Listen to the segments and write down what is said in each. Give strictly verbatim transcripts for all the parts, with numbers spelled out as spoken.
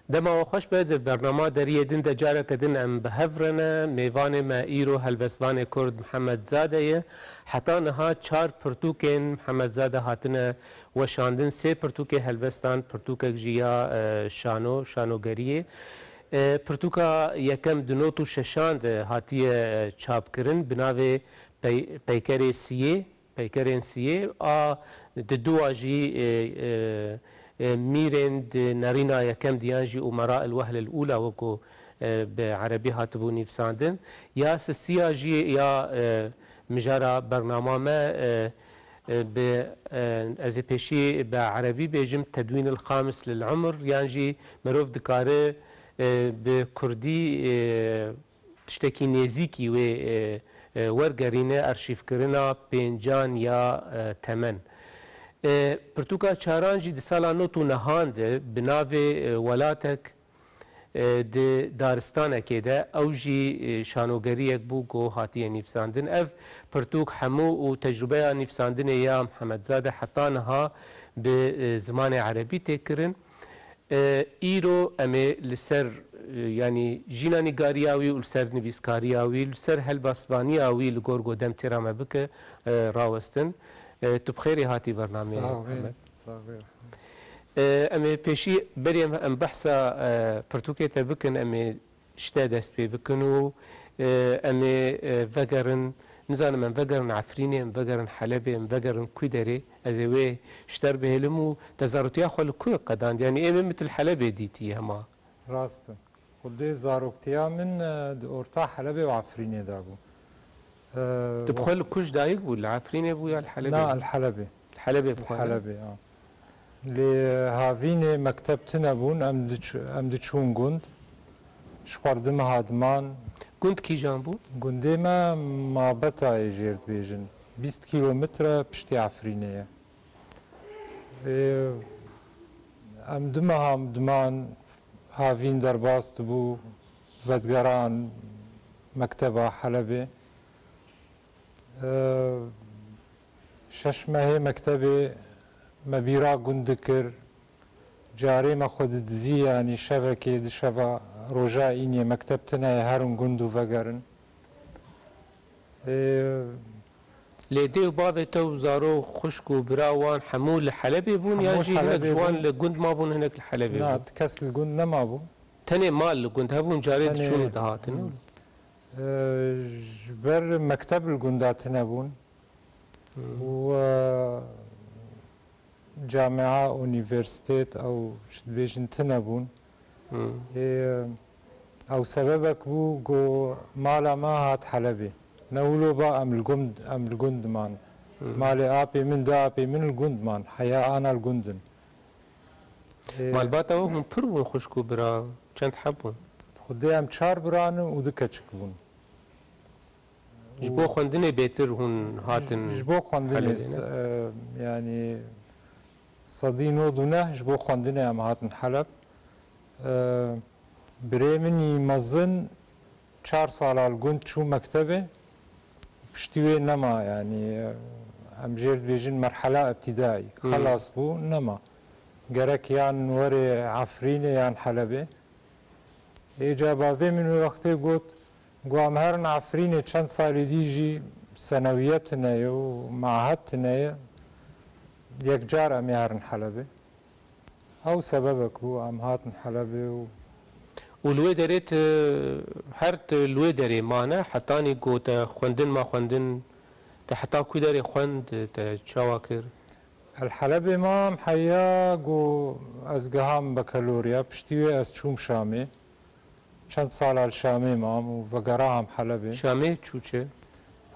Dema we xweş be, di bernama Deriyê Din de careke din em bi hev re ne. Mêvanê me îro helbestvanê Kurd Mihemed Zade ye. Heta niha çar pirtûkên Mihemed Zade hatine weşandin. Sê pirtûkê helbestan, pirtûkek jî ya, e, şano, şanogeriyê. E, pirtûka yekem di not û şeşan de hatiye, e, çapkirin bi navê Pey-, Peykerê Siyê. Peykerên Siyê a di dua jî, e, e, e, mîrên di nerîna yekem diyan jî Umera el Wehl el Ula wekû, e, bi erebî hatibû nivîsandin. Ya sisiya jî ya, e, mijara bernama me, e, e, bi, e, ez ê pêşî bi erebî bêjim Tedwîn el Xamis lil Umr, yan jî mirov dikare, e, bi kurdî, e, tiştekî nêzîkî wê, e, e, wergerîne arşîvkirina pêncan ya, e, temen. E, pirtûka çaran jî di sala not û nehan de bi navê, e, Welatek, e, di daristanekê de, ew jî, e, şanogeriyek bû ku hatiye nivîsandin. Ev pirtûk hemû û tecrûbeya nivîsandinê ya Mihemed Zade heta niha bi, e, zimanê erebî tê kirin. E, îro em ê li ser, e, yanî jîna nîgariya wî û li ser nivîskariya wî, li ser helbestvaniya wî li gor ku dem têra me bike, e, rawestin. E, tu bi xêrê hatî bernameyê, Sağ ol, Mihemed. Sağ ol. E, em ê pêşî berê em, em behsa, e, pirtûkê te bikin, em ê ji te dest pê bikin û, e, em ê, e, vegerin, nizanim em vegerin Efrînê, em vegerin Helebê, em vegerin ku derê, ez ê wê ji te re bihêlim û te zarotiya xwe li ku qedand? Yanî ê min tu li Helebê dîtî hema? Rast e. Xwedê zaroktiya min, e, di orta Helebê û Efrînê de bû. E, Tu bi xwe li ku ji dayik bû? Li Efrînê bû ya li Helebê? Na, li Helebê. Li Helebê bi xwe ne? Helebê, ha. Lê havînê mekteb tune bûn, em diç-, em diçûn gund. Ji xwe re du meha diman. Gund kîjan bû? Gundê me Mabetayê jêr dibêjin. Bîst kîlometre piştî Efrînê ye. Ê, em du meha diman, havîn derbas dibû, vedigeran mekteba Helebê. Ê, şeş mehê mektebê me bîra gund dikir. Carê me xwe didizî, yanî şevekê, di şeva roja înê mekteb tune ye, herin gund û vegerin. Ê, Lê dê û bavê te û zaro, xwişk û bira wan hemû li Helebê bûn, yan Hemû jî hinek Helebê ji wan bûn. Li gund mabûn, hinek li Helebê Na, bûn? Kes li gund nemabû. Tenê mal li gund hebûn, carê Tenê diçûn û dihatin. Ê, ji ber mekteb li gunda tune bûn. Hmm. Û, e, camia, unîversîtet ew ji dibêjin tune bûn. Hmm. Ê, ew sebebek bû ku mala me hat Helebê. Ne wilo ba em li gund, em li gund diman. Hmm. Malê apê min, du apê min li gund man. Heya ana li gund in. Ê, Malbata we hûn pir bûn, xwişk û bira? Çend heb bûn? Xwedê em çar bira ne û du keçik bûn. Ji bo xwendinê bêtir hûn hatin Ji bo xwendinê, Helebê, ne? e, yanî sedî nod û neh ji bo xwendinê em hatin Heleb. E, birê min î mezin çar sala li gund çû mektebê. Piştî wê nema, yanî, e, em jêr dibêjin merhela ibtidayî. Hmm. Xelas bû, nema. Gerek yan were Efrînê yan Helebê. Êca bavê min wê wextê got, got, em herin Efrînê, çend salê dî jî senewiye tune ye û mahed tune ye, yekcar em ê herin Helebê. Ew sebebek bû, em hatin Helebê û Û li wê derê tu, her tu li wê derê mane, hetanî ku te xwendin ma xwendin, te heta ku derê xwend, te çawa kir? El Helebê mam heya ku ez giham bekaloriya, piştî wê ez çûm Şamê. Çend sala li Şamê mam û vegeraham Helebê. Şamê çû çi?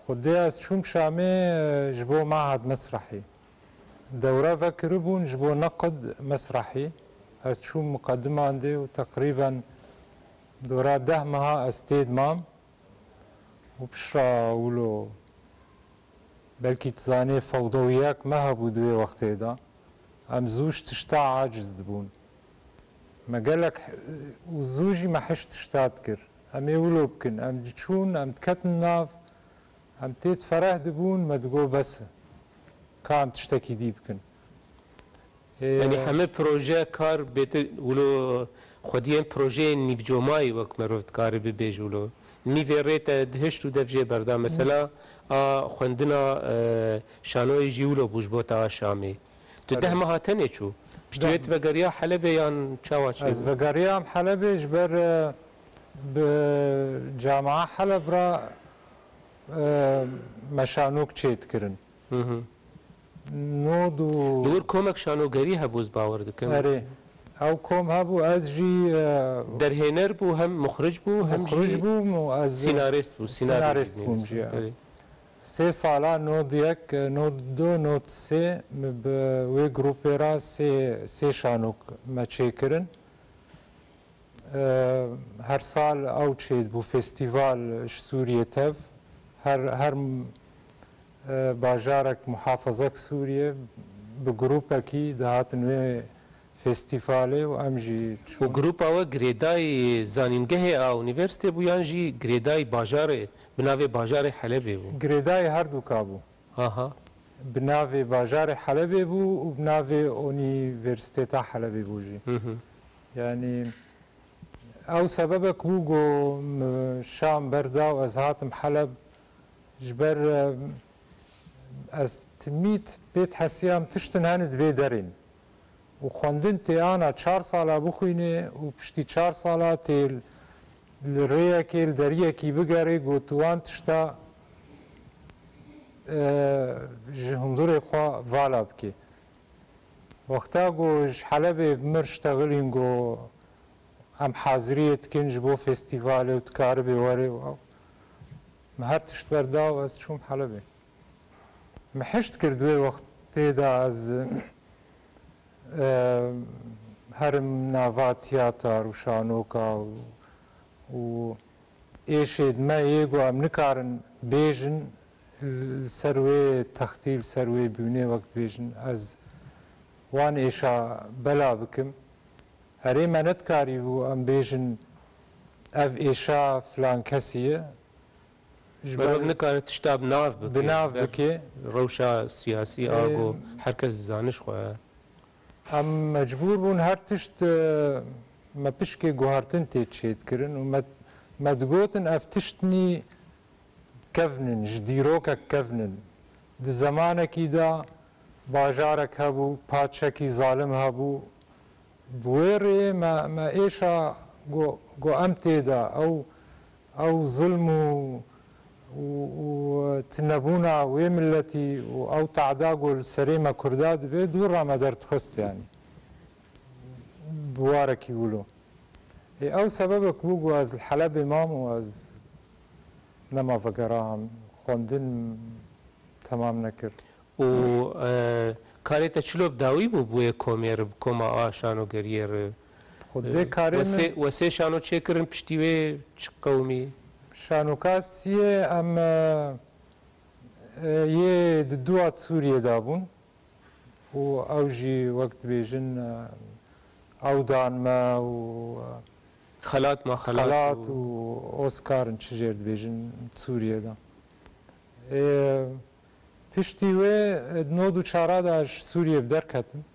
Xwedê ez çûm Şamê, e, ji bo mahad mesrehî. Dewre vekiribûn ji bo neqid mesrehî. Ez çûm muqedimandê û teqrîben dora deh meha ez tê dimam. Û pişra wilo Belkî tu zanê fewdawiyek me hebû di wê wextê de. Em zû ji tişta aciz dibûn. Me gelek h-, û zû jî me hişt tişta dikir. Em ê wilo bikin. Em diçûn, em diketin nav, em tê difereh dibûn, me digot bes e. Ka em tiştekî dî bikin. Ê, Yanî heme proje, kar bêtir wilo Xwediyên projeyên nîvcomayî wek merov dikare bibêje wilo. Nîvê rê te dihişt û dev jê berda. Mesela a xwendina, e, şanoyê jî wilo bû ji bo te a Şamê. Tu Erê. deh meha tenê çû. Piştî wê Deh. tu vegeriya Helebê yan çawa çêbû? Ez vegeriyam Helebê ji ber, e, bi Camia Heleb re, e, me şanok çêdikirin. Hı hı. Nod û Li wir komek şanogerî hebû, ez bawer dikim. Erê. Ew kom hebû, ez jî, e, Derhêner bû, hem muxric bû, hem muxric jî bûm û ez, e, sînarist bû, sînaryo sînarist jî bûm nivîsand. jî, ya. Erê. Sê sala nod yek, nod du, nod sê, min bi wê grûpê re sê, sê şanok me çêkirin. E, her sal ew çêdibû festîval ji Sûriyê tev. Her, her, e, bajarek muhafezek Sûriyê bi grûpekî dihatin wê festîvalê û em jî çûn. Û grûpa we girêdayî zanîngehê a unîversîtê bû yan jî girêdayî bajarê, bi navê bajarê Helebê bû? Girêdayî herdûka bû. Aha. Bi navê bajarê Helebê bû û bi navê Unîversîteta Helebê bû jî. Hı hı. Yanî ew sebebek bû ku min Şam berda û ez hatim Heleb. Ji ber, e, ez timît pê dihesiyam tiştin hene di vê derên. Û xwendin tê ana çar sala bixwînê û piştî çar sala tê li rêyekê, li deriyekî bigerê, got wan tişta, e, ji hundurê xwe vala bike. Wexta ku ji Helebê bi mir ştexilîn, ku em haziriyê dikin ji bo festîvalê û dikaribê werê û ew. Min her tişt berda û ez çûm Helebê. Min hişt kir di wê wextê de ez, e, herim nava tiyatar û şanoka û, û êşê di me yê ku em nikarin bêjin, li ser wê textî, li ser wê bûnê wek dibêjin, ez wan êşa bela bikim. Erê, me nedikarîbû em bêjin ev êşa filan kesî ye. Ji Merov ber nikare tişta bi nav bike. Bi nav bike. Rewşa siyasî, Ê, a ku her kes zaniş xwe. Em mecbûr bûn her tişt, e, me pişkê guhertin tê çêdikirin û me, me digotin ev tişt nî kevn in, ji dîrokek kevn in. Di zemanekî de bajarek hebû, padşekî zalim hebû. Bi wê rêyê me, me êşa go, go em tê de ew, ew zilm û, û, û tinebûna wê miletî û ew tehda ku li serê me Kurda dibe, dûr re me derdixist, yanî bi warekî wilo. Ê, ew sebebek bû ku ez li Helebê mam û ez nema vegeraham, xwendin temam nekir. Û, e, karê te çilo bi dawî bû bi wê komê re, bi koma a şanogeriyê re? Xwedê, e, karê wesê, min wesê şano çêkirin piştî wê çi qewimî? Şanoka siyê em, e, e, yê di dua Sûriyê de bûn. Û ew jî wek dibêjin, e, ew dan me û, e, Xelat ma xelat xelat û û Oskar in çi jêr dibêjin Sûriyê de. Ê, piştî wê, e, di nod û çara de ji Sûriyê bi derketim.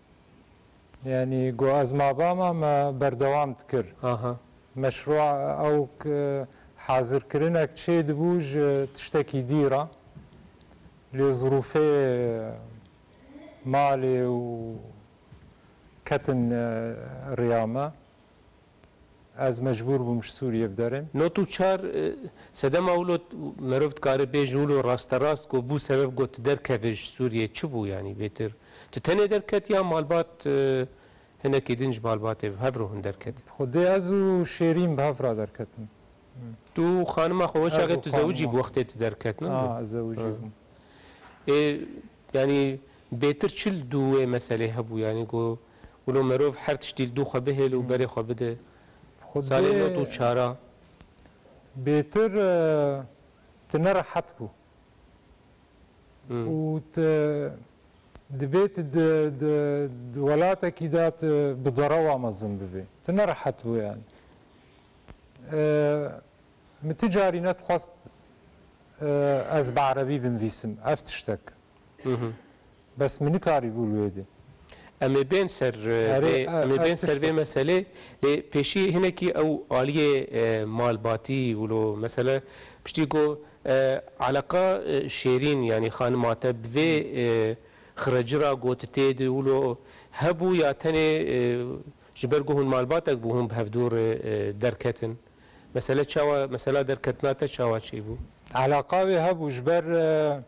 Yanî, ku ez mabama me berdewam dikir. Aha. Meşrûa ew k-, hazirkirinek çê dibû ji tiştekî dî re. Lê zirûfê malê û ketin, e, riya me. Ez mecbûr bûm ji Sûriyê biderim. Nod û çar, e, sedema wilo merov dikare bêje wilo rasterast ku bû sebeb ku tu derkeve ji Sûriyê çi bû, yanî bêtir? Tu tenê derket ya malbat, e, hinekî din ji malbatê bi hev re hûn derket? Xwedê ez û Şêrîn bi hev re derketin. Tu û xanima xwe wê çaxê tu zewicî bû wextê tu derket, ne? A, ez zewicî bûm. Ê, yanî bêtir çi li dû wê meselê hebû? Yanî ku wilo merov her tiştî li dû xwe bihêl û berê xwe bide. Xwedê salê nod û çara. Bêtir, e, tu nerehet bû. Hmm. Û tu dibê tu di, di, di welatekî de tu bi derewa mezin bibê. Tu nerehet bû yanî. E, Min ti carî nedixwest, e, ez bi erebî binivîsim, ev tiştek. Mhm. Bes min nikarîbû li wê dê. Em ê bên ser, e, Erê, vê, e, em ê ev bên ser tişt vê e. meselê, lê pêşî hinekî ew aliyê, e, malbatî wilo mesele piştî ku, e, eleqa, e, şêrîn, yanî xanima te bi vê, e, xireci ra gotitê di wilo hebû ya tenê, e, ji ber ku hûn malbatek bû hûn bi hevdû re, e, derketin? Mesele çawa, mesela derketina te çawa çêbû? Eleqa wê hebû ji ber, e,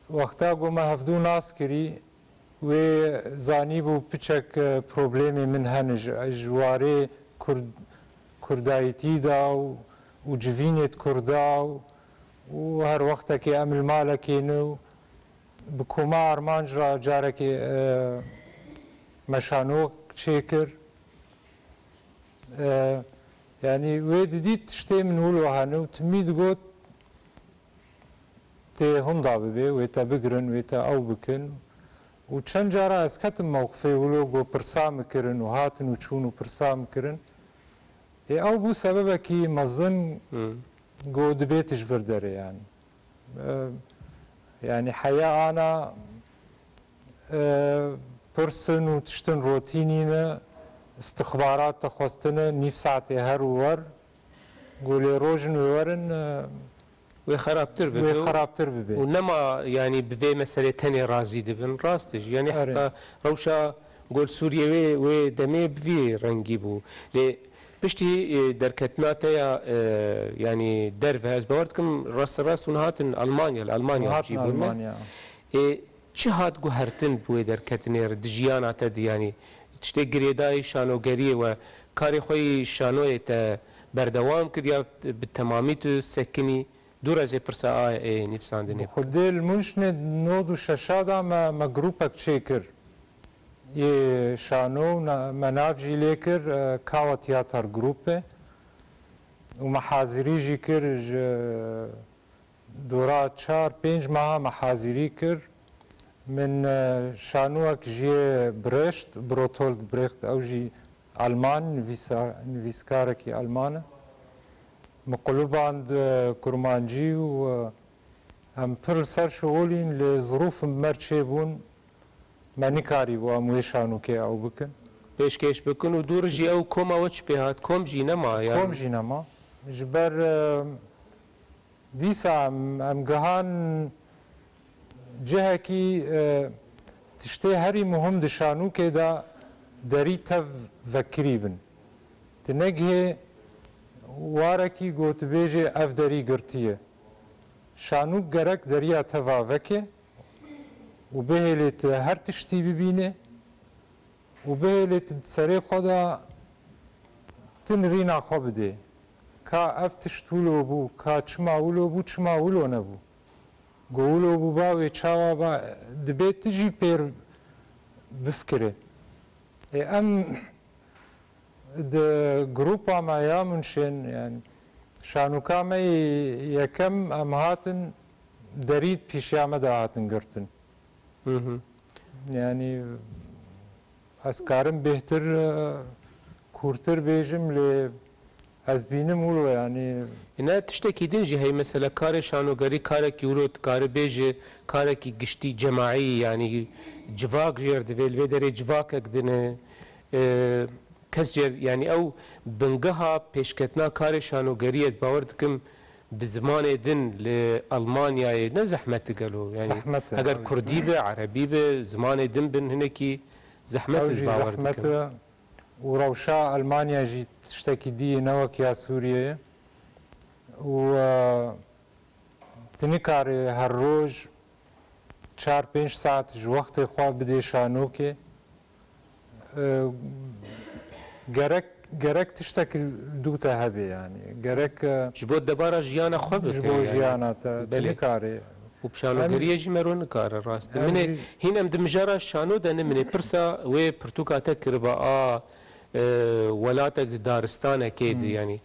wexta ku me hevdû nas kirî, wê zanîbû piçek, e, problemê min hene ji, ji warê Kurd-, Kurdayîtî de û, û civînê di Kurda û, û her wextekê em li malekê ne û bi koma armanc re carekê, e, me şanok çêkir. E, yanî wê didît tiştê min wilo hene û timî digot, tê hunda bibe, wê te bigirin, wê te ew bikin. Û çend cara ez ketim mewqifê wilo, got pirsa min kirin û hatin û çûn û pirsa min kirin. Ê, ew bû sebebekî mezin, Hmm. got dibê tu ji vir derê, yanî. E, yanî heya ana, e, pirsin û tiştin rotînî ne, istixbarat te xwestine, nîv saetê her û wer, got lê rojin wê werin, e, Wê xerabtir bibe wê û, xerabtir bibe. û nema, yanî bi vê meselê tenê razî dibin. Rast e jî. Yanî Erê. heta rewşa gol Sûriyê wê, wê demê bi vî rengî bû. Lê piştî, e, derketina te ya, e, yanî derve, ez bawer dikim rasterast hûn hatin Almanya, li Almanya Hûn hatin jî bûn me. Almanya. Ê, çi hat guhertin bi wê derketinê re di jiyana te de, yanî tiştê girêdayî şanogeriyê we karê xwe yî şanoyê te berdewam kir ya bi temamî tu sekinî? Dû re ez ê pirsa a ê nivîsandinê Bi bikim. Xwedê li Munşnê nod û şeşa de me, me grûpek çêkir. Yê şano û na-, me nav jî lê kir, e, Kawa Theater Gruppe. Û me hazirî jî kir ji dora çar pênc meha me hazirî kir. Min, e, şanûyek jiyê Brecht, Bertolt Brecht, ew jî Alman, nivîsa-, nivîskarekî Alman e. Min quliband, e, kurmancî û, e, em pir li ser şixulîn, lê zirûfin bi me re çêbûn, me nikarîbû em wê şanûkê ew bikin. Pêşkêş bikin û dû re jî ew koma we çi pê hat? Kom jî nema, yan? Kom jî nema. Ji ber, e, Dîsa em, em gihan cihekî, e, tiştê herî muhim di şanûkê de derî tev vekirî bin. Tu negihê warekî ku tu bêjê ev derî girtiye. Şanûk gerek deriya teva veke û bihêlê tu her tiştî bibîne. Û bihêlê tu di serê xwe de tu nirîna xwe bidê. Ka ev tişt wilo bû, ka çima wilo bû, çima wilo nebû. Go wilo bû ba wê çawa ba, dibê tu jî pêr bifikirê. Ê, em di grupa me ya Munşên, yani şanûka me yê yekem em hatin derî pîşiya me de hatin girtin. Hı hı. Yani ez karim bêhtir, e, kûrtir bêjim, lê ez dibînim wilo, yani. Ne tiştekî din jî heye, mesela karê şanogerî karekî wilo dikare bêje, karekî giştî cemaî, yani civak jêr divê, li vê derê civakek din e, e, kes jêr, yani ew bingeha pêşketina karê şanogerî, ez bawer dikim, bi zimanê din li Almanyayê ne zehmet e gelo? Yani Zehmet e, eger tabii. Kurdî be, Erebî be, zimanê din bin hinekî zehmet Ew e, jî bawer zehmet dikim. E û rewşa Almanya jî tiştekî dî ye, ne wek ya Sûriyeyê. Û, e, tu nikarî her roj çar pênc saet ji wextê xwe bidê şanokê. E, gerek, gerek tiştek li dû te hebe, yani. Gerek, e, Ji bo debara jiyana xwe bike, ji bo yani. Jiyana te, tu Belê. Nikarî. Û pişanogeriyê Em jî mero nikare, rast e. Em Min ê jî hîn em di mijara şano de ne, min ê pirsa wê pirtûka te kiriba, a, e, welatek di daristanekê de, Hmm. yani.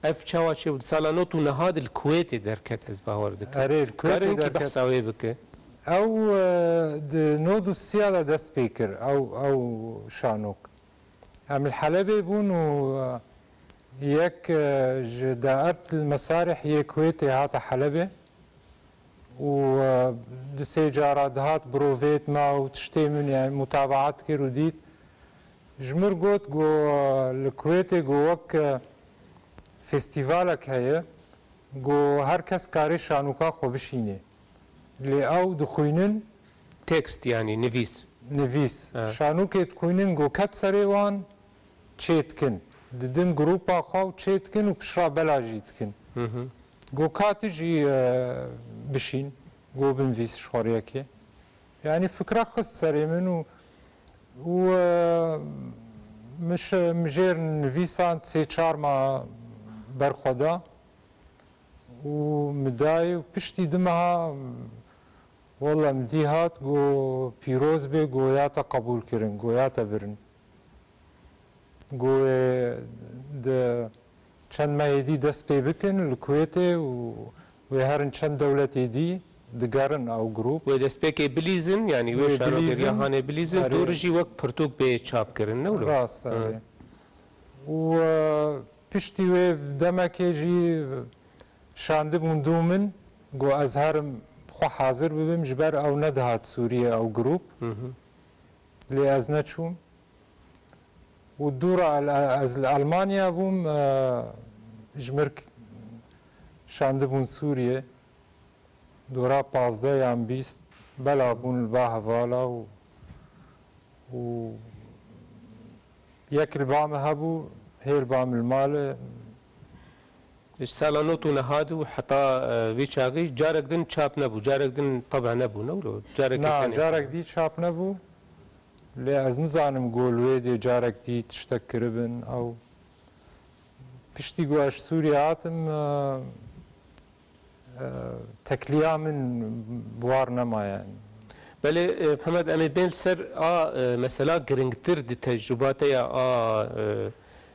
Ev çawa çêbû? Di sala nod û neha de li Kuwêtê derket, ez bawer dikim. Erê, li Kuwêtê Dikarin ki derket. Behsa wê bike? Ew, e, di nod û sê de dest pê kir, ew, ew şanok. Em li Helebê bûn û, e, yek, e, ji Daert li Mesarih yê Kuwêtê hate Helebê. û, e, di sê cara dihat birovêt me û tiştê min, yani, mutabaat kir û dît. Ji mir got, go, e, li Kuwêtê, go, wek, e, festîvalek heye, go, her kes karê şanûka xwe bişînê. Lê ew dixwînin. Tekst, yani nivîs. Nivîs. Ha. Şanûkê dixwînin, go, ket serê wan, çê dikin. Didin grûpa xwe û çê dikin û pişra bela jî dikin. Hı hı. Go, ka tu jî, e, bişîn, go, binivîs ji xwe rê yekê. Yani fikra xist serê min û, û, e, min ji, min jêr nivîsand sê çar ma ber xwe da û min dayê û piştî du meha, walla, min dî hat, go, pîroz bê, go, ya te qebûl kirin, go, ya te birin. Go, wê di çend mehê dî dest pê bikin li Kuwêtê û wê herin çend dewletê dî digerin ew grûp. Wê destpêkê bilîzin, yani wê Wê şarogeriya bilîzin, hanê bilîzin, erê. Dûr jî wek pirtûk bê çapkirin, ne wilo? Rast, Hı. erê. Û, e, piştî wê demekê jî şandibûn dû min, go, ez herim xwe hazir bibim, ji ber ew nedihat Sûriyê ew grûp. Hı hı. Lê ez neçûm. Û dûra el-, ez li Elmanya bûm, e, ji mir k-, şandibûn Sûriyê. Dora pazdeh yan bîst bela bûn li ba hevala û, û yek li ba min hebû, hê li ba min li malê. Ji sala not û nehad û heta, e, vê çaxî carek din çap nebû, carek din tebe nebû, ne wilo? Carekê Na, tenê carek hebû. Dî çap nebû. Lê ez nizanim go li wê dê carek dî tiştek kiribin ew. Piştî ku ez ji Sûriyê hatim, e, e, tekliya min bi war nema yani. Belê, e, Mihemed, em ê bên li ser a, e, mesela giringtir di tecrûba te ya a, e,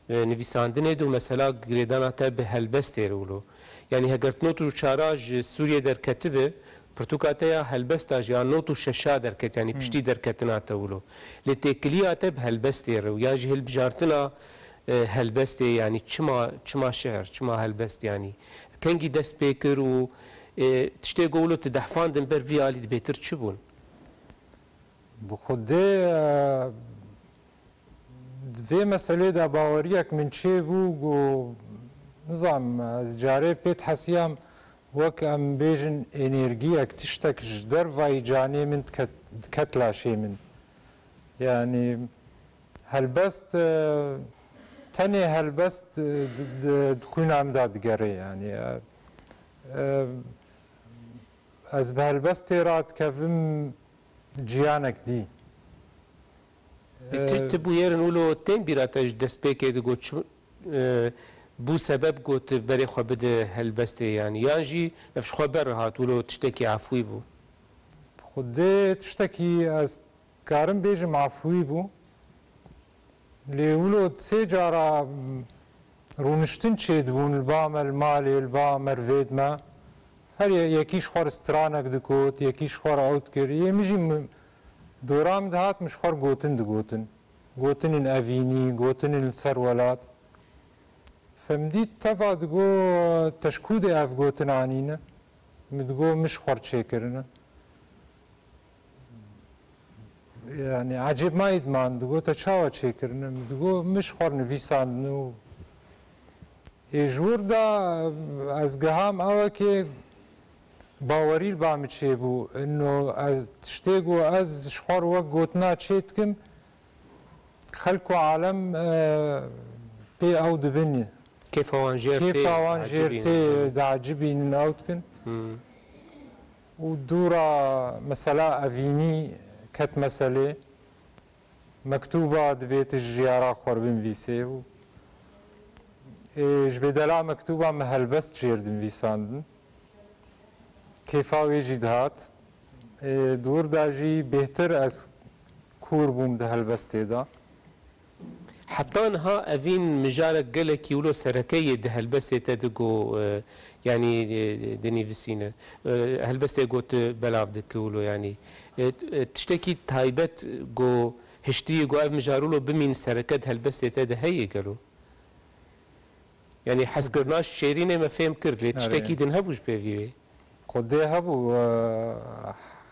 e, nivîsandinê de û mesela girêdana te bi helbestê re wilo. Yani heger not û çara ji Sûriyê derketibe, pirtûka te ya helbesta jî ya not û şeşa derket, yani Hmm. piştî derketina te wilo. Lê têkiliya te bi helbestê re û ya jî hilbijartina, e, helbestê, yani çima, çima şi'r, çima helbest yani? Kengî dest pê kir û, e, tiştê ku wilo tu dehfandin ber vî alî di bêtir çi bûn? Bi xwedê, e, di vê meselê de baweriyek min çêbû, ku nizam, ez carê pê dihesiyam, wek em bêjin, energiyek, tiştek ji dervayî canê min diket, diket laşê min. Yani helbest, e, tenê helbest, e, di, di, di xwîna min de digere yani. E, e, ez bi helbestê radikevim ciyanek dî. E, ti, E, ti bûyerin wilo tên bîra te ji destpêkê de got çi, e, bû sebeb got berê xwe bide helbestê yani? Yan jî ev ji xwe ber hat wilo tiştekî efwî bû? Xwedê tiştekî ez karim bêjim efwî bû. Lê wilo sê cara, m, rûniştin çêdibûn li ba me, li malê, li ba mervêd me. Her ye-, yekî ji xwe re stranek digot, yekî ji xwe re ew dikir. Yê min jî mi-, dora min dihat, min ji xwe re gotin digotin. Gotinên evînî, gotinên li ser welat. Fe min dît teva digo, te ji ku de ev gotin anîne? Min digo, min ji xwe re çêkirine. Yani ecêb mayî diman, digo, te çawa çêkirine? Min digo, min ji xwe re nivîsandin û ê ji wir de ez giham ewekê bawerî li ba min çêbû. Ino ez tiştê ku ez ji xwe re wek gotina çê dikim, xelk û alem, e, pê ew dibin. Kêfa wan jêr tê, Kêfa wan jêr diacibînin, tê, hı. Diacibînin ew dikin. Hı. Û dûra mesela evînî ket meselê. Mektûba dibê tu ji jiyara xwe re binivîsê û, ê, ji bêdela mektûba min helbest jêr dinivîsandin. Kêfa wê jî dihat. Ê, di wir de jî bêhtir ez kûr bûm di helbestê de. Heta niha evîn mijarek gelekî wilo sereke yê di helbestê te de go, e, yanî, e, dinivîsîne. E, helbestê go tu belav dike wilo yanî. E, e, tiştekî taybet go hiştiyê go ev mijar wilo bimîn sereke di helbestê te de heye gelo? Yanî hezkirina şêrînê me fêm kir, lê Erê. Tiştekî din hebû ji pêvî wê? Xwedê hebû, e,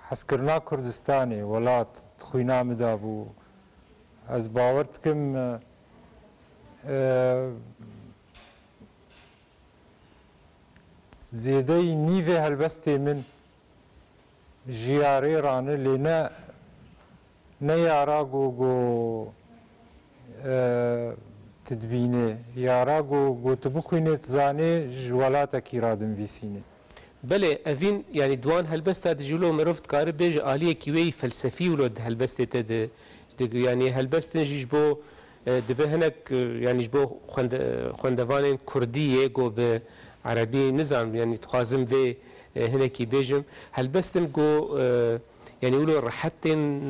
hezkirina Kurdistanê, welat, di xwîna min de bû. Ez bawer dikim, e, e, zêdeyî nîvê helbestê min ji yarê re ne, lê ne, ne yara ku, ku, e, tu dibînê, yara ku, ku tu bixwînê, tu zanê ji welatekî re dinivîsînê. Belê, evîn, yanî di wan helbesta de jî wilo mirov dikare bêje aliyekî wê yî felsefî wilo di helbestê te de, de, yanî helbestin jî ji bo, e, dibe hinek, e, yanî ji bo xwende-, xwendevanên kurdî yê ku bi erebî nizan, yanî dixwazim vê, e, hinekî bêjim. Helbestin ku, e, yanî wilo rehet tên,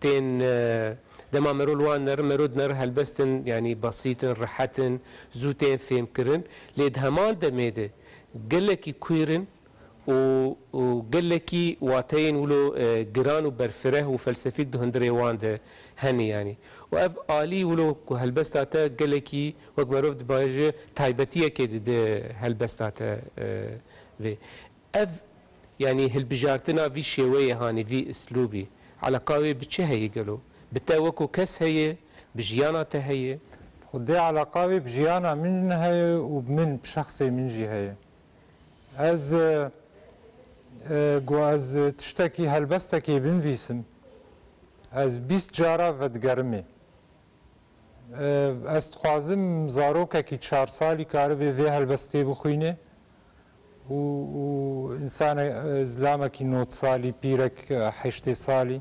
tên, e, dema mero li wan nere, mero dinere helbestin, yanî besît in, rehet in, zû tên fêmkirin. Lê di heman demê de gelekî kwîr in û, û gelekî wateyên wilo, e, giran û berfireh û felsefîk di hundirê wan de hene yanî. Û ev alî wilo ku helbesta te gelekî wek merov dibêje taybetiyekê dide helbesta te, e, vê. Ev, yanî hilbijartina vî şêweyê hanê, vî islûbî, eleqa wê bi çi heye gelo? Bi te weko kes heye? Bi jiyana te heye? Xwedê eleqa wê bi jiyana min heye û bi min, bi şexsê min jî heye. Ez, e, e, ku ez tiştekî, helbestekê binivîsim, ez bîst cara vedigerimê. E, ez dixwazim zarokekî çar salî karibe vê helbestê bixwîne û, û însane-, e, zilamekî nod salî, pîrek, e, heştê salî.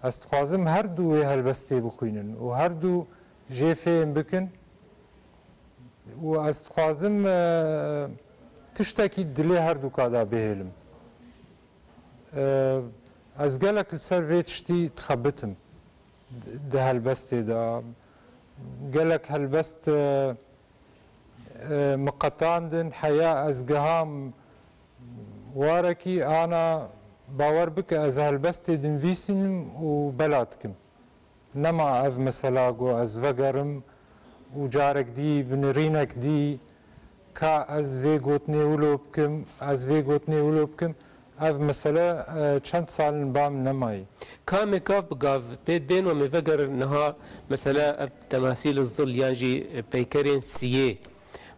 Ez dixwazim her du wê helbestê bixwînin û her du jê fêm bikin. Û ez dixwazim, e, tiştekî dilê her duka de bihêlim. E, ez gelek li ser vê tiştî dixebitim di, di helbestê de. Gelek helbest, e, e, min qetandin, heya ez giham warekî, ana bawer bike ez helbestê dinivîsînim û bela dikim. Nema ev mesela ku ez vegerim û carek dî bi nirînek dî ka ez vê gotinê wilo bikim, ez vê gotinê wilo bikim. Ev mesele, e, çend sal in ba min nemayî. Ka me gav bi gav pê bên we me vegerin niha mesela ev temasîl zil yan jî peykerên siyê.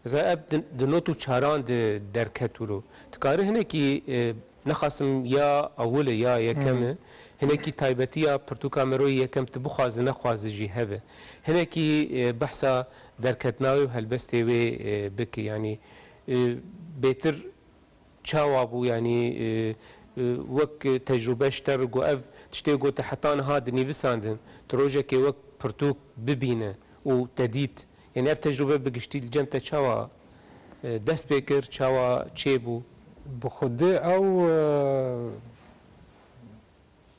Mesela ev di, di not û çaran de derket wilo. Dikare hinekî, e, Nexasim ya ewil e, ya yekem e. Hinekî taybetiya pirtûka Meroyê Yekem tu bixwaze nexwaze jî hebe. Hinekî, e, behsa derketina wê û helbestê wê, e, bike. Yanî, e, bêtir çawa bû, yanî, e, e, wek tecrube ji te re ku ev tiştê ku te heta niha dinivîsandin, tu rojekê wek pirtûk bibîne û te dît. Yanî ev tecrube bi giştî li cem te çawa, e, dest pê kir, çawa çêbû? Bi xwedê ew, e,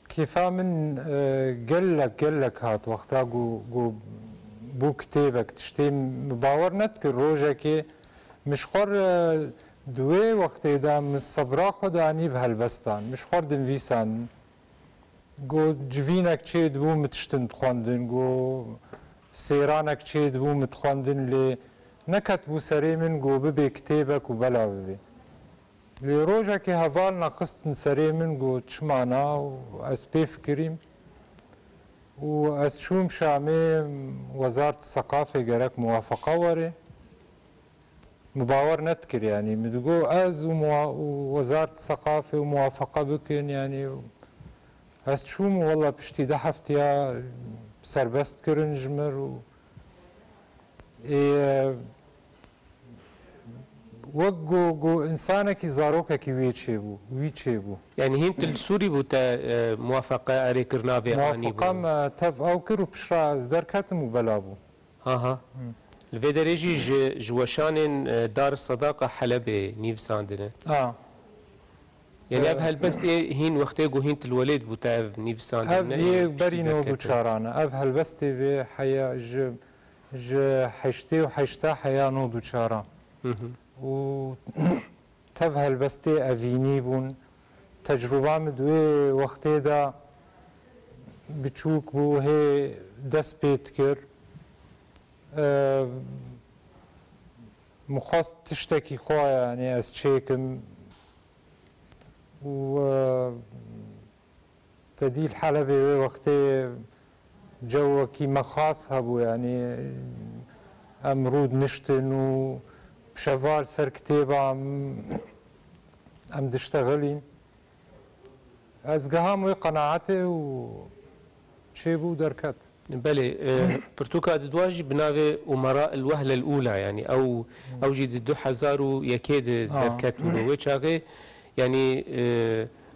kêfa min, e, gelek, gelek hat wexta ku, ku bû kitêbek, tiştê min bawer nedikir rojekê min ji xwe re, e, di wê wextê de min sebra xwe danî bi helbestan, min ji xwe re dinivîsandin. Got, civînek çêdibû, min tiştin dixwendin. Got, sêranek çêdibû, min dixwendin, lê neketibû serê min, got, bibê kitêbek û bela bibê. Lê rojekê heval nexistin serê min, got, çima na? Û ez pê fikirîm. Û ez çûm Şamê, Wezaret Seqafê gerek muwafeqa were. Min bawer nedikir, yanî min digot ez û muwa-, û Wezaret Seqafê û muwafeqa bikin, yanî ez çûm û wela piştî deh heftiya serbest kirin ji mir û, ê, wek ku, ku însanekî, zarokekî wê çêbû, wî çêbû. Yanî hîn tu li Sûrî bû te, e, muwafeqa erêkirina vê anî bû? Muwafeqa me tev ew kir û piştre ez derketim û bela bû. Aha. Li vê derê jî ji, ji weşanên, e, Dar Sedaqa Helebê nivîsandine. A. Yanî ev, e, helbestê hîn wextê ku hîn tu li welêt bû te ev nivîsandine? Ev yê berî nod û çaran e. Ev helbestê vê heya ji, ji heştê û heşta heya nod û çaran. Hı hı. Û tev helbestê evînî bûn. Tecrûba min di wê wextê de biçûk bû, hê dest pê dikir. Eee, min xwest tiştekî xwe, yanî ez çêkim. û, e, te dî li Helebê wê wextê cewekî me xas hebû, yanî em rû diniştin û bi şeval ser kitêba em, em diştexilîn. Ez giham wê qenaetê û çêbû derket. Belê, e, pirtûka didwa jî bi navê Umera el Wehle el Ula, yanî ew, ew jî di du hezar û yekê de derket wilo. Wê çaxê, yanî, e,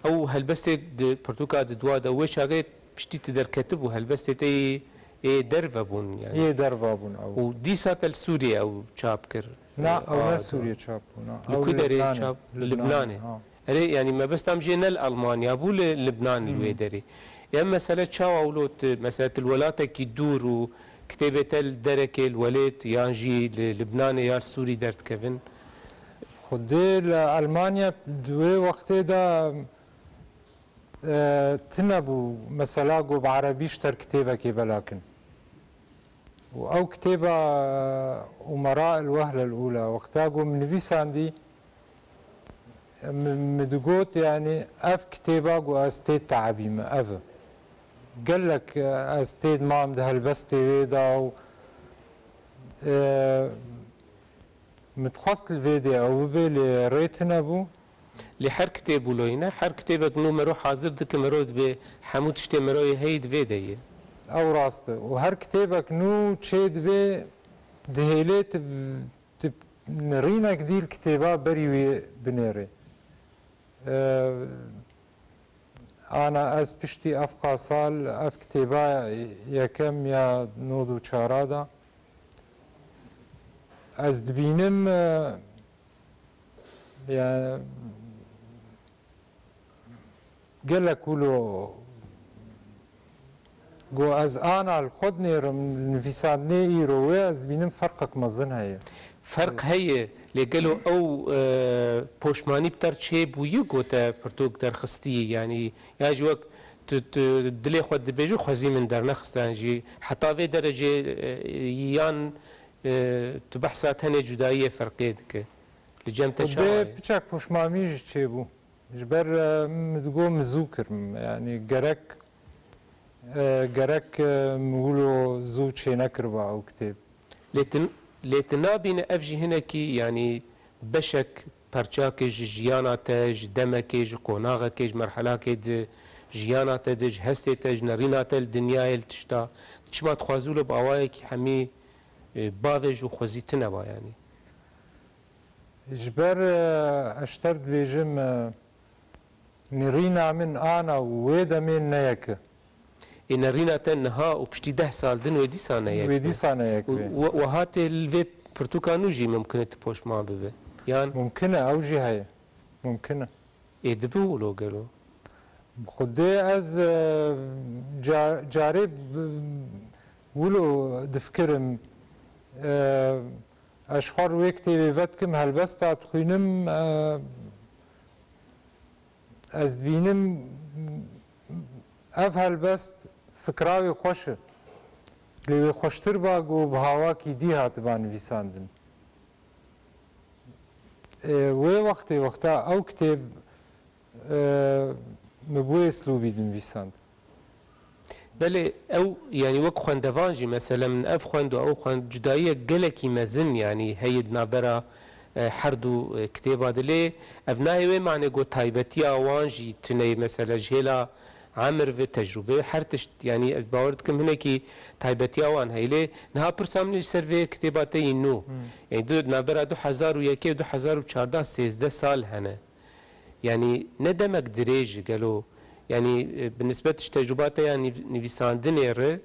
ew helbestê di pirtûka didwa de wê çaxê piştî tu derketibû, helbestê te yê ê derve bûn, yanî. Yê derve bûn ew. Û dîsa te li Sûriyê ew çap kir. Na, ew ne Sûriyê çap bû, na. Li ku derê çap? Li Libnanê. Erê, yanî mebesta min jê ne li Almanya bû, li Libnan li wê derê. Em mesele çawa wilo tu, mesele tu li welatekî dûr û kitêbê te li derekê li welêt yan jî li Libnanê ya Sûrî derdikevin? Xwedê li Almanya di wê wextê de, e, tune bû mesela ku bi erebî ji ter kitêbekê belakin. Û ew kitêba, e, Umera el Wehle el Ula, wexta ku min nivîsandî, min, min digot, yanî ev kitêba ku ez tê teebî me, ev e. Gelek, e, ez tê dimam di helbestê wê de û, e, min dixwest li vê dê ew bibe, lê rê tune bû. Lê her kitêb wilo yî ne, her kitêbek nû mero hazir dike, mero dibê hemû tiştê mero yê heyî di vê de yê. Ew rast e. Û her kitêbek nû çê divê dihêlê tu, tu nirînek dî li kitêba berî wê binêrê. E, ana ez piştî ev qasal, ev kitêba yekem ya nod û çara da, ez dibînim, e, ya gelek wilo ku ez ana li xwe dinêrim, li nivîsandinê îro wê ez dibînim ferqek mezin heye. Ferq heye, lê gelo ew, e, poşmanî bi te re çêbûyî ku te pirtûk derxistî, yanî ya jî wek tu, tu dilê xwe dibêjî, xwezî min dernexist, yan jî heta vê derecê, e, yan, e, tu behsa tenê cudayiyê ferqê dike? Li cem te çawa ye? Xwedê piçek poşmamî jî çêbû. Ji ber, e, min digot min zû kirim. Yanî gerek, e, gerek, e, min wilo zû çênekiriba ew kitêb. Lê tu, lê tu nabîne ev jî hinekî, yanî beşek, perçakê ji jiyana te, ji demekê, ji qonaxekê, ji merhelakê di jiyana te de, ji hestê te, ji nerîna te li dinyayê, li tişta, tu çima dixwazî wilo bi awayekî hemî, e, bavêj û xwezî tune ba, yanî? Ji ber, e, ez ji te re dibêjim, e, nirîna min ana û wê demê ne yek e. Ê, nerîna te niha û piştî deh sal din wê dîsa ne yek be. Wê dîsa ne yek be. Û we-, weha tê li vê pirtûka nû jî mimkin e tu poşman bibe. Yan? Mimkin e, ew jî heye. Mimkin e. Ê, dibe wilo gelo? Bi Xwedê ez, e, ca-, carê b-, wilo difikirim. E, ez ji xwe re wê kitêbê vedikim, helbesta dixwînim, e, ez dibînim ev helbest fikra wê xweş e. Lê wê xweştir ba ku bi hawakî dî hatiba nivîsandin. Ê, wê wextê wexta ew kitêb, e, min bi wê îslûbî dinivîsand. Belê, ew, yanî wek xwendevan jî, mesela min ev xwend û ew xwend, cudayiyek gelekî mezin, yanî heye di navbera, e, her du, e, kitêba de. Lê ev nayê wê manê ku taybetiya wan jî tune ye, mesela ji hêla emir ve tecrûbe, her tişt, yanî ez bawer dikim hinekî taybetiya wan heye. Lê niha pirsa min li ser vê kitêba te yî nû. Hmm. Yanî du, navbera du hezar û yekê û du hezar û çardeh sêzdeh sal hene. Yanî ne demek dirêj e gelo? Yanî, e, bi nisbet ji tecrûba te ya nîv-, nivîsandinê re,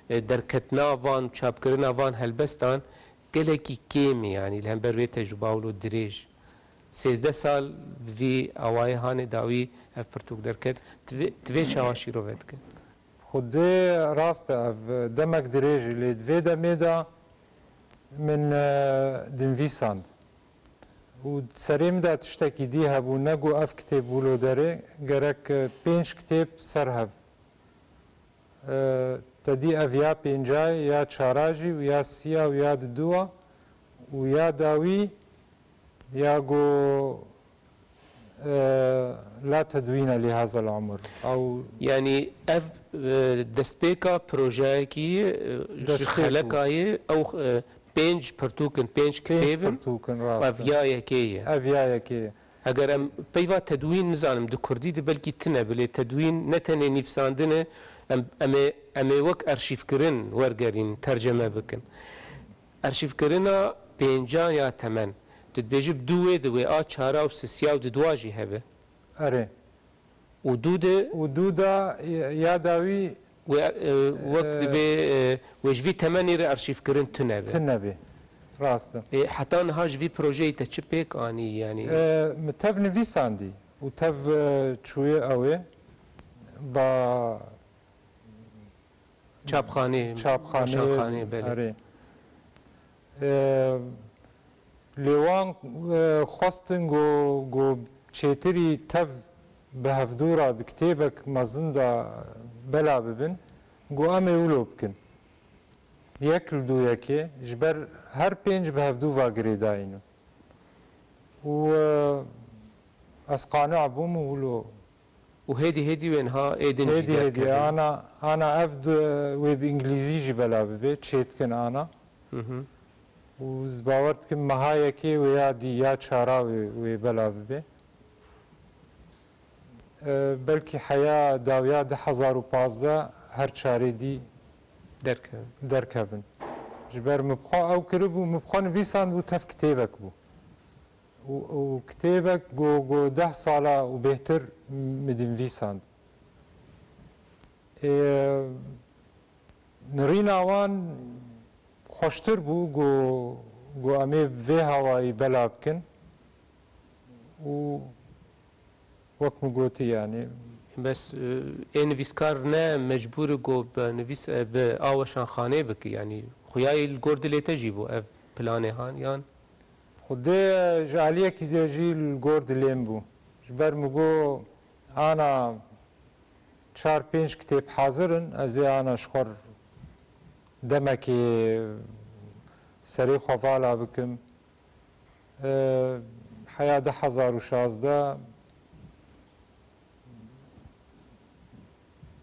e, derketina van, çapkirina van helbestan gelekî kêm e, yanî li hember vê tecrûba wilo dirêj. Sêzdeh sal bi vî awayê hanê dawî ev pirtûk derket. Tu vê, tu vê çawa şîrove dike? Xwedê rast e, ev demek dirêj e, lê di vê demê de min, e, dinivîsand. Û serê min de tiştekî dî hebû, ne ku ev kitêb wilo derê, gerek, e, pênc kitêb ser hev. E, te dî ev ya pênca ye, ya çara jî û ya siya û ya diduwa û ya dawî ya ku, E, la tedwîne li hazel umur. Ew Yani ev, e, destpêka projeyekî, e, ji Destpêk bû. xelekayê ew, e, pênc pirtûk in, pênc Pênc kitêb in. pirtûk in, rast Ev e. ya yekê ye. Ev ya yekê ye. Eger em peyva tedwîn nizanim, di kurdî de belkî tine be, lê tedwîn ne tenê nivîsandin e, em, em ê, em ê wek arşîvkirin wergerîn, terceme bikin. Arşîvkirina pêncan ya temen, tu dibêjî bi du wê di wê a çara û sisiya û di dua jî hebe. Erê. Û du di Û du da ya dawî Wê, e, wek e, dibê, e, wê ji vî temenî re arşîvkirin tune be. Tune be. Rast e. E, heta niha ji vî projeyê te çi pêk anî, yanî? E, min tev nivîsandî û tev, e, çûye ew ê ba Çapxanê, Çapxanê, weşanxanê, belê. Erê. E, lê wan, e, xwestin ku, ku çêtirî tev bi hevdû re di kitêbek mezin de bela bibin, ku em ê wilo bikin. Yek li dû yekê, ji ber her pênc bi hevdû ve girêdayî ne. Û, e, ez qane bûm û wilo Û hêdî hêdî wê niha ê din jî Hêdî hêdî derkevin. ana, ana ev di, wê bi îngilîzî jî bela bibe, çêdikin ana. Hı hı. Û ez bawer dikim meha yekê wê ya dî ya çara wê, wê bela bibe. E, belkî heya dawiya du hezar û pazdeh her çarê dî Derkevin. derkevin. Ji ber min bi xwe ew kiribû, min bi xwe nivîsandbû tev kitêbek bû. Û, û kitêbek ku, ku deh sala û bêhtir min dinivîsand. Ê, nirîna wan xweştir bû ku, ku em ê bi vê hawayî bela bikin û wek min gotî, yanî. Bes, e, ê nivîskar ne mecbûr e ku bi nivîs-, e, bi a weşanxanê bike, yanî xuyayî li gor dilê te jî bû ev planê han, yan? Xwedê ji aliyekî de jî li gor dilê min bû. Ji ber min got, ana çar pênc kitêb hazir in, ez ê ana ji xwe demekê serê xwe vala bikim. E, heya du hezar û şazdeh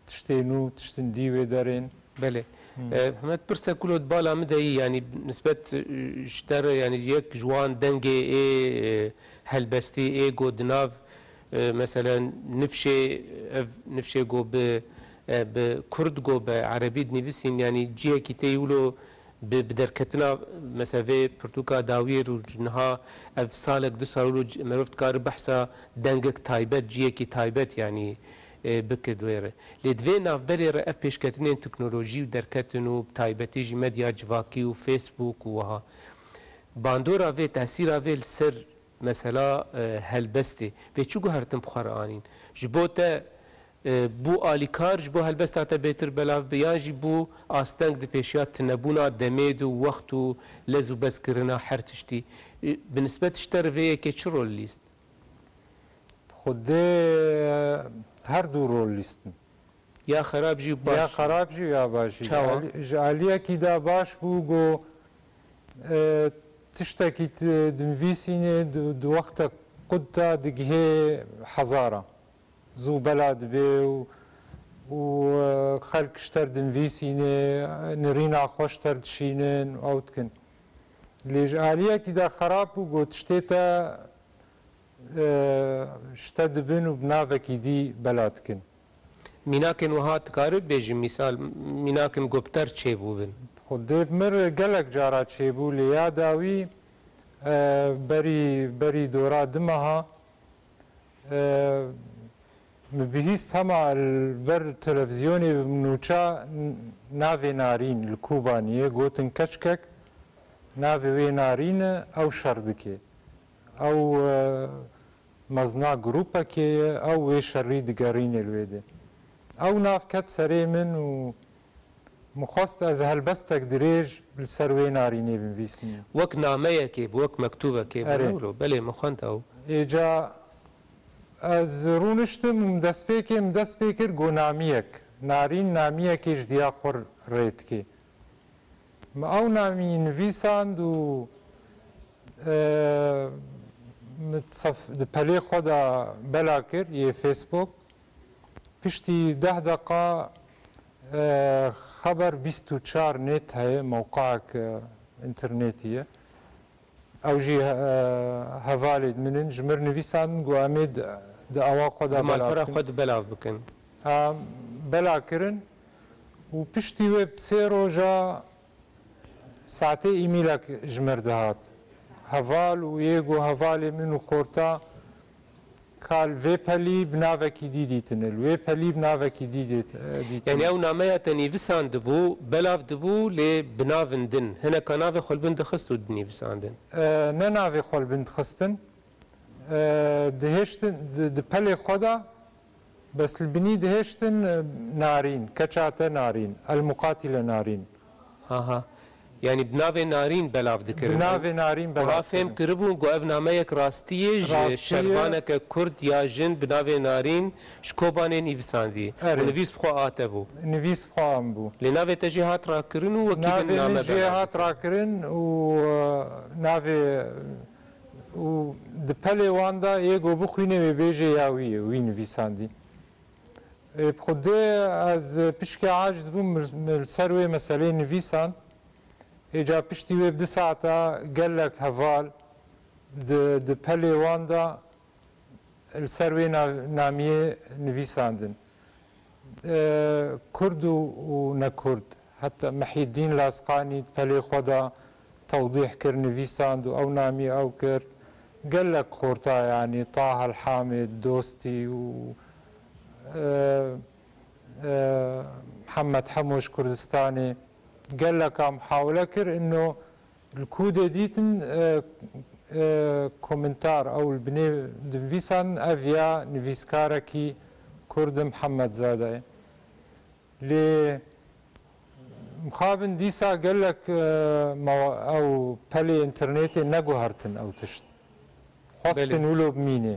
tiştê nû, tiştin dî wê derên. Belê. Hmm. E, Mehmet, pirsek wilo di bala min de yî, yanî nisbet, e, ji te re, yanî yek ji wan dengê ê, e, helbestî ê ku di nav, e, mesela nifşê, ev nifşê ku bi, e, bi kurd ku bi erebî dinivîsîn, yanî cihekî te yî wilo Bi, bi derketina, mesela, vê pirtûka dawiyê rû niha ev salek, du sal û c-, merov dikare behsa dengek taybet, ciyekî taybet, yanî, e, bike di wê re. Lê di vê navberê re ev pêşketinên teknolojî û derketin û bi taybetî jî medya civakî û Facebook û wiha. Bandora vê, tesîra vê li ser mesela, e, helbestê. Vê çi guhertin bi xwe re anîn? Ji bo te, e, bû alîkar ji bo helbesta te bêtir belav bi, yan jî bû asteng di pêşiya tinebûna demê de û wext û lez û bezkirina her tiştî? E, bi nisbet ji te re vê yekê çi rol lîst? Xwedê, e, her du rol lîstin. Ya xerab jî û baş Ya jî. xerab jî û ya baş jî. Çawa? Ji alî-, ji aliyekî de baş bû ku, e, tiştekî tu dinivîsînê di, di wextek qut de digihê hezara. Zû bela dibe û, û, e, xelk ji te re dinivîsîne, nirîna xwe ji te re dişînin, ew dikin. Lê ji aliyekî de xerab bû ku tiştê te, e, ji te dibin û bi navekî dî bela dikin. Mînakên wiha dikare bêjî, mîsal, mînakên ku bi te re çêbûbin? Xwedê bi min re gelek cara çêbû, lê ya dawî, e, berî, berî dora du meha, e, min bihîst hema li ber televîzyonê min nûça n-, navê Narîn li Kobaniyê, gotin keçikek navê wê Narîn e, ew şer dike. Ew, e, mezna grûpekê ye, ew wê şerî digerîne li wê de. Ew nav ket serê min û min xwest ez helbestek dirêj li ser wê Narînê binivîsînim. Wek nameyekê bû, wek mektûbekê bû, Erê. ne wilo? Belê, min xwend ew. Êca ez rûniştim û min destpêkê, min dest pê kir, got namiyek. Narîn namiyekê ji diya xwe rê dike. Min ew namî nivîsand û, e, Min sef-, di pelê xwe de bela kir yê Facebook. Piştî deh deqa, e, xeber bîst û çar net heye, mewqaek, e, înternetî ye. Ew jî, e, hevalêd min in, ji mir nivîsandin, got, "Em ê di, di awa xwe de Di bela malpera bikin." xwe di belav bikin. Em bela kirin û piştî wê bi sê roja saetê îmîlek ji mir dihat. Heval û yê got hevalê min û xorta ka li vê pelî bi navekî dî dîtine, li wê pelî bi navekî dî dît-, e, dîtine. Yani ew nameya te nivîsandibû, belav dibû, lê bi navin din. Hineka navê xwe li bin dixist û dinivîsandin. E, ne navê xwe li bin dixistin. E, dihêştin, di, di pelê xwe de, bes li binî dihêştin, e, Narîn, keça te Narîn, El Muqatîle Narîn. Aha. Yani bi navê Narîn belav dikirin. Bi navê Narîn belav Wiha fêm dikirin. Kiribûn ku ev nameyek rastî ye ji Rastî ye. Şervaneke Kurd ya jin bi navê Narîn ji Kobanê nivîsandî. Erê. Û nivîs bi xwe a te bû. Nivîs bi xwe an bû. Lê navê te jî hat rakirin û wekî din Navê name min jê belav hat dikirin. Rakirin û, e, navê û di pelê wan de yê got bixwîne wê bêje ya wî ye, wî nivîsandî. Ê, bi xwedê ez pişke aciz bûm, min, min li ser wê meselê nivîsand. Êca piştî wê bi du saeta gelek heval di, di pelê wan de li ser wê nav-, namiyê nivîsandin. E, Kurd û, û ne Kurd. Heta Mihîddîn Lasqanî di pelê xwe de tewdîh kir, nivîsand û ew namî ew kir. Gelek xorta, yanî Taha El Hamid, Dostî û, e, e, Mihemed Hemo ji Kurdistanê. Geleka muhawile kir, ino Li ku dê dîtin, e, e, komentar ew li binê dinivîsan, ev ya nivîskarekî Kurd Mihemmed Zade ye. Lê mixabin dîsa gelek, e, mawa-, ew pelê înternetê neguhertin ew tişt. Xwestin Belê. Wilo bimînê.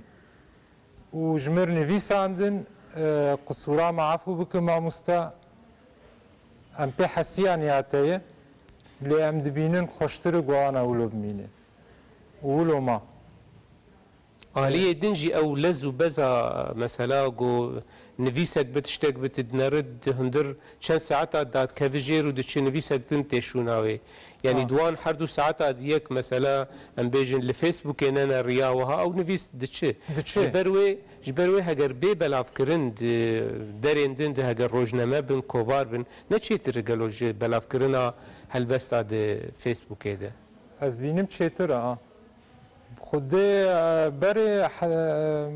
Û ji mir nivîsandin, e, qisûra me efû bike mamoste, em pê hesiyan ya te ye, lê em dibînin xweştir e ku ana wilo bimîne. Û wilo ma. Aliyê din jî ew lez û beza mesela ku nivîsek bi tiştek bi tu dineri di hundir çend saeta dadkevi jêr û diçi nivîsek din tê şûna wê. Yanî Ha. di wan her du saeta di yek mesela em bêjin li Facebookê nene riya wiha ew nivîs diçi. Diçi. Ji ber wê, ji ber wê heger bê belavkirin di derên din de heger rojname bin, kovar bin, ne çêtir e gelo ji belavkirina helbesta di Facebookê de? Ez bînim çêtir e, ha. Xwedê, e, berê, he,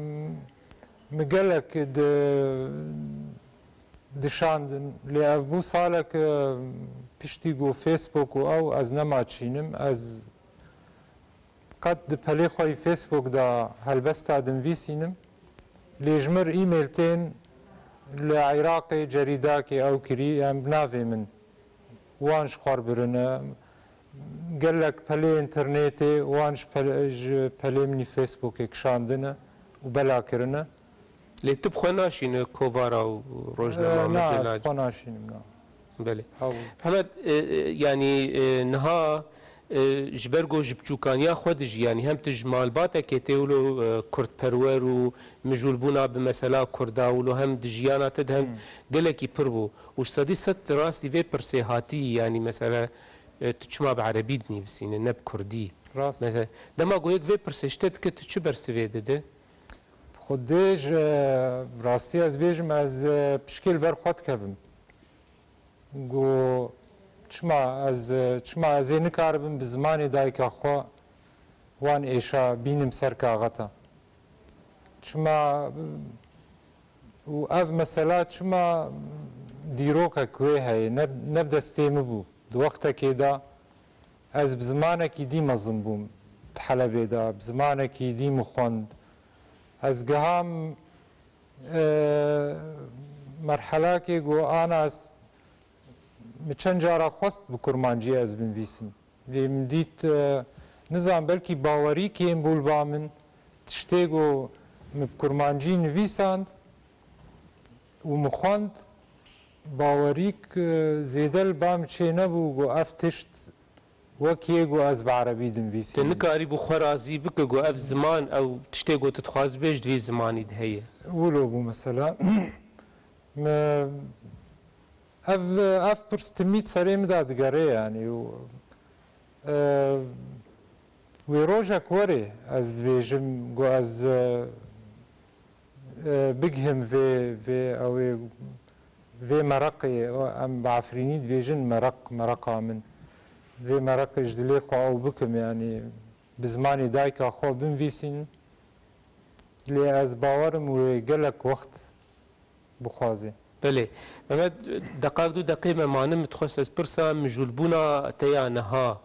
min gelek di, dişandin. Lê ev bû salek, e, piştî ku Facebook û ew ez nema çînim. Ez qet di pelê xwe yî Facebook de helbesta dinivîsînim. Lê ji mir e-mail tên li Iraqê cerîdakê ew kirî, em bi navê min. Wan ji xwe re birine. Gelek pelê înternetê wan ji pele-, ji pelê min î Facebookê kişandine û bela kirine. Lê tu bi xwe naşîne kovara û rojnama Ee, me na, ez cenac- xwe naşînim, na. Belê. Ew Mihemed, e, e, yanî, e, niha, e, ji ber ku ji biçûkaniya xwe dijî, yanî hem tu ji malbatekê tê wilo, e, kurdperwer û mijûlbûna bi mesela kurda wilo hem di jiyana te de hem Hmm. gelekî pir bû. Û ji sedî sed tu rastî vê pirsê hatî, yanî mesela, e, tu çima bi erebî dinivîsîne, ne bi kurdî? Rast. Mesela, dema ku yek vê pirsê ji te dike, tu çi bersivê dide? Xwedê ji rastî ez bêjim, ez, e, pişkê li ber xwe dikevim. Ku çima ez, çima ez ê nikaribim bi zimanê dayika xwe wan êşa bînim ser kaxeta? Çima, û ev mesela çima dîrokek wê heye, ne, ne bi destê min bû. Di wextekê de ez bi zimanekî dî mezin bûm di Helebê de, bi zimanekî dî min xwend. Ez giham, e, merhelakê ku ana ez, min çend cara xwest bi kurmancî ez binivîsim. Lê min dît, e, nizam belkî bawerî kêm bû li ba min, tiştê ku min bi kurmancî nivîsand û min xwend, bawerîk, e, zêde li ba min çê nebû ku ev tişt Wek yê ku ez bi erebî dinivîsînim. Tu nikarî bû xwe razî bike ku ev ziman, ew tiştê ku tu dixwazî bê ji vî zimanî de heye. Wilo bû mesela. Me, ev, ev pirs timî serê min de digere, yanî, û, e, wê rojek were ez dibêjim ku ez, e, e, bigihim vê, vê, ew ê, vê mereqê, em bi Efrînî dibêjin mereq, mereqa min. Vê mereqê ji dilê xwe ew bikim, yanî bi zimanê dayika xwe binivîsînim. Lê ez bawerim wê gelek wext bixwaze. Belê. Mehmet, deqak du deqê me mane, min dixwest ez pirsa mijûlbûna te ya niha,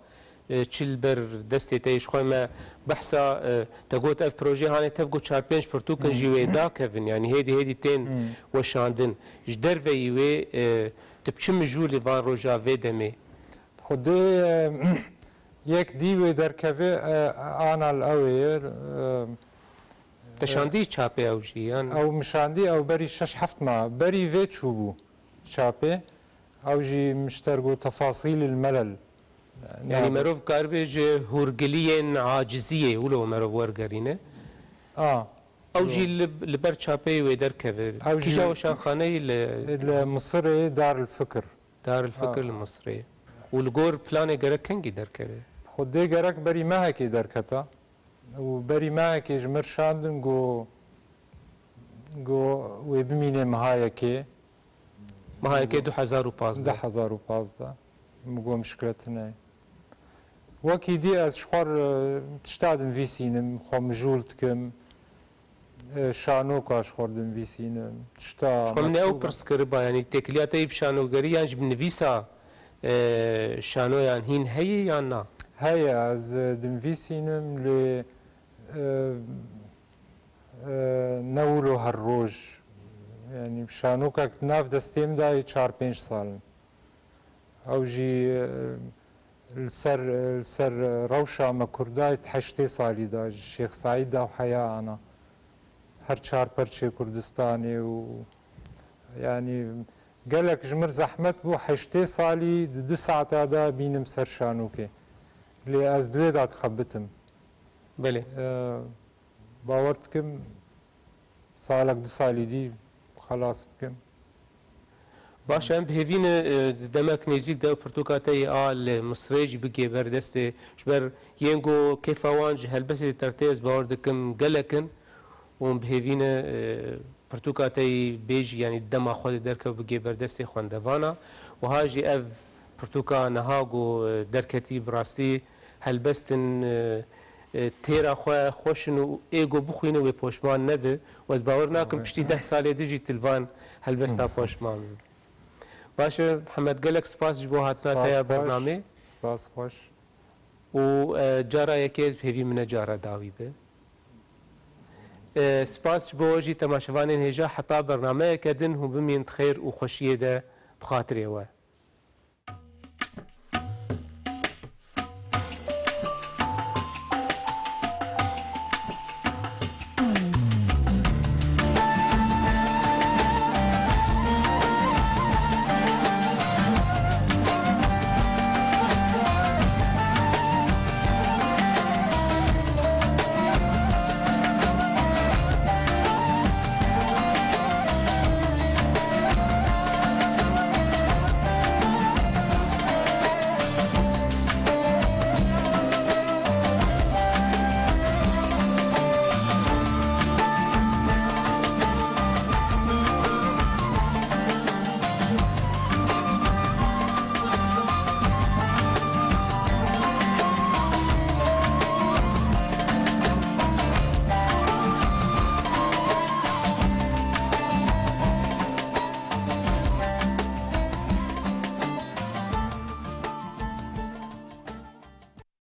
e, çi li ber destê te ye? Ji xwe me behsa, e, te got ev projeyê hane tev got çar pênc pirtûkin Hmm. jî wê dakevin, yanî hêdî hêdî tên Hmm. weşandin. Ji derveyî wê, e, tu bi çi mijûlî van roja vê demê? Xwedê, e, yek dî wê derkeve, e, ana li ew ê, e, Te şandî çapê ew jî, yan? Ew min şandî, ew berî şeş heft ma, berî vê çûbû çapê. Ew jî min ji te re got Tefasîl el Melel. Yanî Navê. Merov karibe ji hûrgiliyên aciziyê wilo merov wergerîne. A. Ew Yo. jî li, li ber çapeyê wê derkeve. Ew jî Kîja weşanxaneyê li Li Misirê Dar el Fikir. Dar el Fikir A. li Misirê. Û li gor planê gerek kengî derkeve? Xwedê gerek berî mehekê derketa. Û berî mehekê ji mir şandin ku, ku wê bimîne meha yekê. Meha yekê du hezar û pazdeh. Du hezar û pazdeh. Min got mişkile tune ye. Wekî dî ez ji xwe re tişta dinivîsînim, xwe mijûl dikim. E, şanoka ji xwe re dinivîsînim. Tişta Ji xwe min ew mektûba. pirs kiriba, yanî têkiliya te yî bi şanogerî yan jî bi nivîsa, e, şanoyan hîn heye yan na? Heye, ez, e, dinivîsînim lê, e, e, ne wilo her roj. Yanî şanokek di nav destê min de yê çar pênc sal in. Ew jî, e, li ser, li ser rewşa me Kurda di heştê salî de ji Şêx Seîd de û heya ana. Her çar perçê Kurdistanê û, yanî, gelek ji mir zehmet bû, heştê salî di du saeta de bînim ser şanokê. Lê ez di wê de dixebitim. Belê. E, bawer dikim, salek du salî dî xelas bikim. Baş e, em bi hêvî ne, e, di demek nêzîk de pirtûka te yê a li Misirê jî bigê ber destê, ji ber yên ku kêfa wan ji helbestê dertê ez bawer dikim gelek in û em bi hêvî ne, e, pirtûka te yê bê jî, yanî dema xwe de derkev bigê ber destê xwendevana. Wiha jî ev pirtûka niha ku, e, derketî bi rastî helbestin, e, e, têra xwe xweş in û ê ku bixwîne wê poşman nebe û ez bawer nakim Wê. piştî deh salê din jî tu li van helbesta poşman bî. Baş e, Mihemed, gelek spas ji bo hatina te ya Spas xweş. bernamê. Spas xweş. Û, e, cara yekê ez bi hêvî min e cara dawî be. E, spas ji bo we jî temaşevanên hêja, heta bernameyeke din hûn bimînin di xêr û xweşiyê de bi xatirê we.